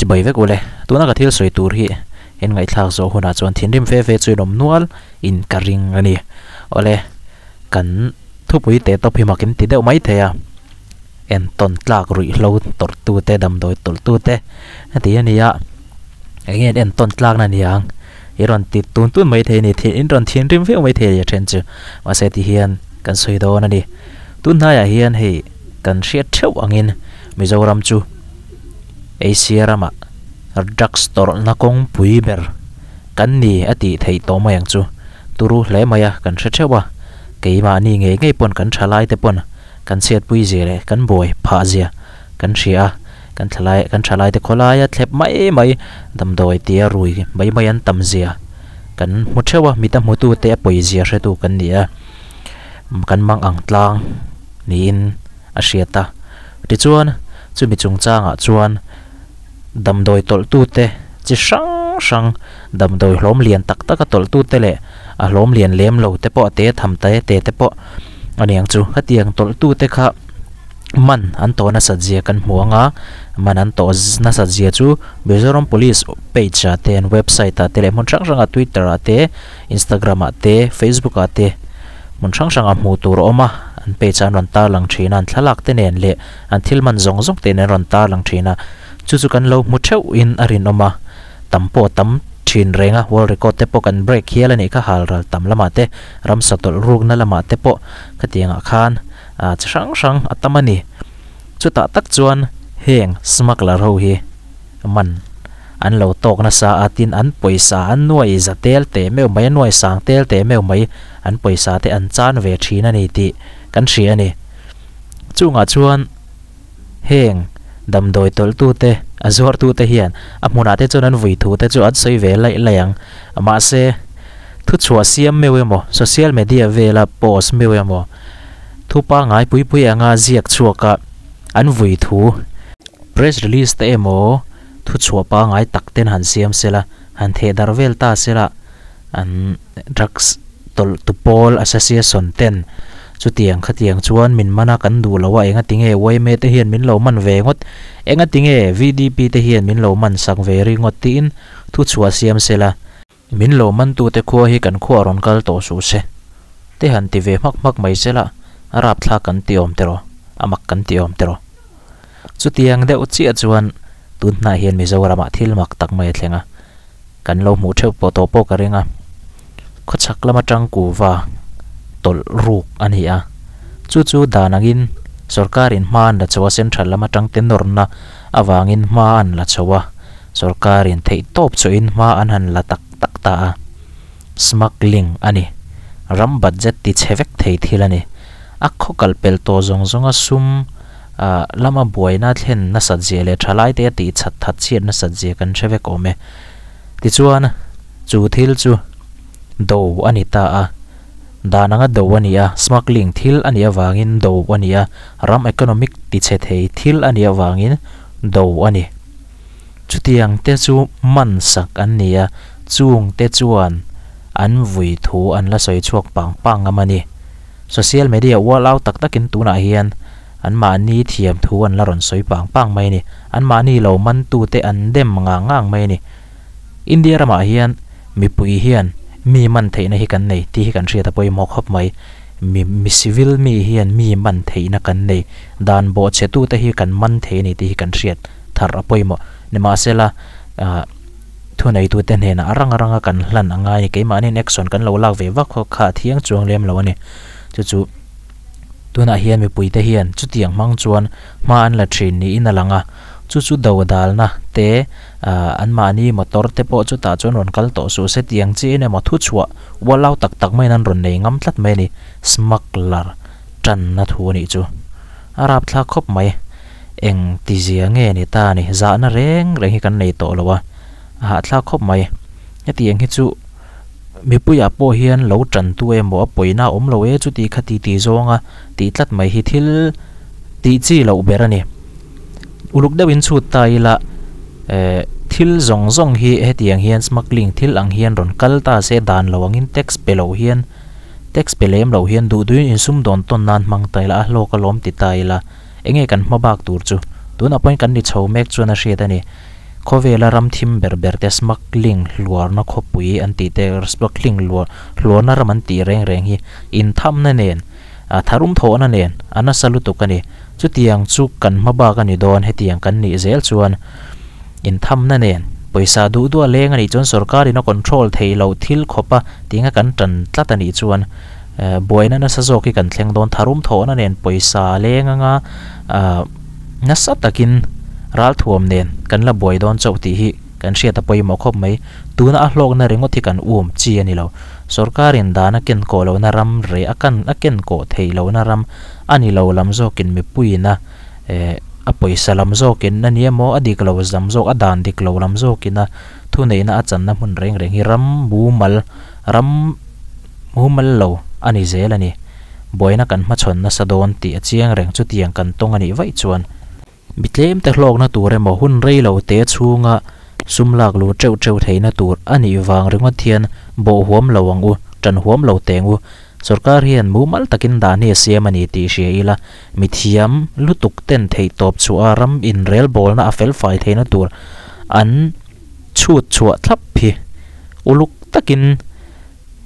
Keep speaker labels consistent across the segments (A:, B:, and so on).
A: Chibai vek ule, tuna ka thil sawi tur hi in ngaihthlak zawh hunah chuan thinrim fe fe chu in awm nual in ka ring a ni. Awle, kan thupui teh tawp hi mak in ti deuh mai thei a, entawn tlak ruihhlo tawrh te, damdawi tawlh tute a ti a ni a, eng nge an entawn tlakna ni ang? I rawn ti tun tun mai thei a ni, in rawn thinrim viau mai thei a ni a then chu, mahse ti hian kan sawi dawn a ni. Tun hnaiah hian hei kan hriat theuh angin Mizoram chu Asia ramah drugs tawrhna kawngpui ber kan ni a tih theih tawh mai ang chu. Turu hle mai a, kan hre theuh a, keimahni ngei ngei pawn kan thalai te pawn kan chhiatpui zia leh kan buai phah zia kan hria a, kan thalai kan thalai te khawlaia thlep mai mai damdawi tia rui mai mai an tam zia kan hmu theuh a, mita hmutu te a pawi zia hretu kan ni a, kan mang ang tlang niin a hriat a. Tichuan, chumi chungchangah chuan damdawi tawlhtute chi hrang hrang, damdawi hlawm lian tak taka tawlhtute leh a hlawm lian lem lo te pawh a te tham te te te pawh a ni ang chu. Hetiang tawlhtute kha man an tawh nasat zia kan hmu ang a, man an tawh nasat zia chu Mizoram Police page ah te an website ah te leh hmun hrang hrangah Twitter ah te, Instagram ah te, Facebook ah te hmun hrang hrangah hmuh tur a awm a, an page ah an rawn tarlang thin a, an thlalak te nen leh an thil man zawng zawng te nen an rawn tarlang thin a, chu chu kan lo hmu theuh in a rinawm a, tam pawh a tam thin reng a, world record te pawh kan break hial a nih kha hal ral tam lamah te, ramsa tawlh rukna lamah te pawh khatiangah khan ah chi hrang hrang a tam a ni. Chutah tak chuan heng smuggler ho hi man an lo tawk nasa a, tin an pawisa an nuai za tel teh meuh mai, a nuai sang tel teh meuh mai, an pawisa te an chan ve thin a ni tih kan hria a ni. Chungah chuan heng damdawi tawlhtute, a zuartute hian a hmunah te chuan an vui thu te chu an sawi ve laih laih ang. Mahse, thuchhuah siam meuh emaw, social media vela post meuh emaw, thu pangngai pui pui anga ziak chhuaka an vui thu, Press release te emaw thuchhuah pangngai tak ten han siam sela, han theh darh vel ta sela, an drugs tawlh tu pawl association ten chutiang khatiang chuan min man a kan duh lo a, enga tinge yma te hian min lo man ve ngawt, enga tinge VDP te hian min lo man sak ve ringawt tiin thuchhuah siam sela. Min lo mantute khua hi kan khua rawn kal tawh suh se. Te han ti ve hmak hmak mai se la, a rapthlak kan ti awm tiraw, a mak kan ti awm tiraw. Chutiang deuh chiah chuan tun hnah hian Mizoramah thil mak tak mai a thleng a, kan lo hmuh theuh pawh tawh pawh ka ring a. Khawchhak lam atang kuva tawlh ruk a ni a, chu chu dan angin sorkarin hma an la chho a, central lam atang te nawrna avangin hma an la chho a. Sorkarin theih tawp chawhin hma an han la tak tak ta a, smuggling a ni. Ram budget ti chhe vek thei thil a ni. A khaw kal pel tawh zawng zawnga sum lama buaina thlen nasat zia leh thalaite a tih chhat that chhiat nasat zia kan hre vek awm e. Tichuan, chu thil chu do a ni ta a, dan anga do a ni a, smuggling thil a nih avangin do a ni a, ram economic ti chhe thei thil a nih avangin do a ni. Chutiang te chu man sak an ni a, chung te chuan an vui thu an la sawi chhuak pang pang ngam a ni. Social media ual au tak takin tunah hian anmahni thiam thu an la rawn sawi pang pang mai a ni. Anmahni lo mantute an dem ngang ngang mai a ni. India ramah hian mipui hian mi man theihna hi kan nei tih hi kan hriat a pawimawh khawp mai. Mi mi civil mi hian mi man theihna kan nei. Dan bawhchhetute hi kan man thei a ni tih hi kan hriat thar a pawimawh. Nimahsela, ah thuneitute hnenah a rang ranga kan hlan a ngai a ni. Keimahniin action kan lo lak ve vak khaw kha a thiang chuang lem lo a ni. Chu chu tunah hian mipuite hian chutiang hmang chuan hma an la thin niin a lang a. Chu chu do dalna te ah anmahni motor te pawh chutah chuan rawn kal tawh suh se tiang chiin emaw thuchhuah ualau tak tak maiin an rawn nei ngam tlat mai a ni. Smuggler tanna thu a nih chu. A rapthlak khawp mai. Eng ti zia nge ni ta ni, zahna reng reng hi kan nei tawh lo a, a hahthlak khawp mai. Hetiang hi chu mipuiah pawh hian lo tan tu emaw a pawina a awm lo e chuti kha ti ti zawnga tih tlat mai hi thil tih chi loh ber a ni. Uluk deuhin chhut ta ila eh thil zawng zawng hi hetiang hian smuggling thil ang hian rawn kal ta se dan lo angin tax pe lo hian tax pe lem lo hian duh duhin insumdawn tawn nan hmang ta ila a hlawk alawm ti ta ila. Enge kan hma bak tur chu? Tunah pawhin kan ni chho mek chuan a hriat a ni. Khawvela ram thim ber ber te smuggling hluarna khawpui an tih te smuggling luar hluarna ram an tih reng reng hi inthamna nen a tharum thawhna nen a nasa lutuk a ni. Chutiang chu kan hma bak a ni dawn hetiang kan nih zel chuan inthamna nen pawisa duh duh a leng a nih chuan sorkar in a control theih loh thil khawpa tinga kan tan tlat a nih chuan buaina nasa zawk hi kan thleng dawn tharum thawhna nen pawisa leng anga ah nasa takin ralthuam nen kan la buai dawn chauh tih hi kan hriat a pawimawh khawp mai. Tuna a hlawkna ringawt hi kan um chi a ni lo. Sorkarin dan a ken kawh lohna ram reh a kan a ken kawh theih lohna ram a ni lo lam zawkin mipuiin a eh a pawisa lam zawkin a ni emaw a dik lo lam zawk a dan dik lo lam zawkin a thuneihna a channa hmun reng reng hi ram mumal ram mumal lo a ni zel a ni. Buaina kan hmachhawn nasa dawn tih a chiang reng chutiang kan tawng a nih vaih chuan. Mi tlemte hlawkna tur emaw hun rei lo te chhunga sum lak lu teuh teuh theihna tur a nih vang ringawt hian bawh huam lo ang u, tan huam lo teng u. Sorkar hian mumal takin dan hi a siam a ni tih hria ila, mi thiam lutuk ten theih tawp chhuah a ram inrelbawlna a felfai theihna tur an chhut chhuah thlap hi uluk takin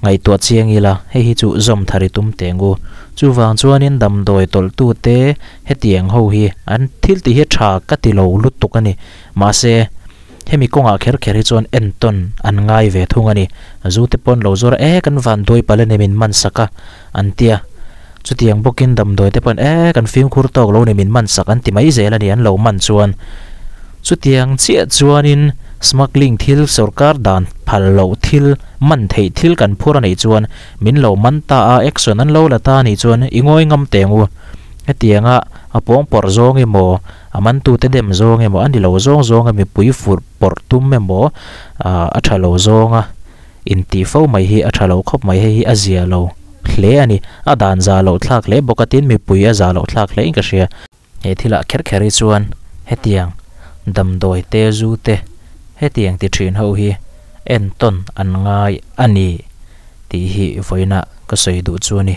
A: Ngaihtuah chiang ila, hei hi chu zawm thar i tum teng u. Chuvang chuanin damdawi tawlhtute hetiang ho hi an thil tih hi tha ka ti lo lutuk a ni. Mahse, hemi kawngah kher kher hi chuan entawn an ngai ve thung a ni. Zu te pawn lo zawr a, E kan van duai palh a ni min man sak a, an ti a. Chutiang bawkin damdawi te pawn, E kan fimkhur tawk lo ni min man sak an ti mai zel a ni an lo man chuan. Chutiang chiah chuanin smuggling thil sorkar dan phal loh thil man theih thil kan phur a nih chuan min lo man ta a, action an lo la ta a nih chuan i ngawi ngam teng u. Hetianga a pawng pawrh zawng emaw, a mantute dem zawng emaw, a ni lo zawng zawnga mipui furh pawrh tum emaw a tha lo zawnga intih fo mai hi a tha lo khawp mai, hei hi a zia lo hle a ni. A dan za loh thlak hle bawk a, tin mipui a za loh thlak hle in ka hria. He thilah kher kher hi chuan hetiang damdawi te zu te hetiang ti thin ho hi entawn an ngai a ni tih hi vawiinah ka sawi duh chu a ni.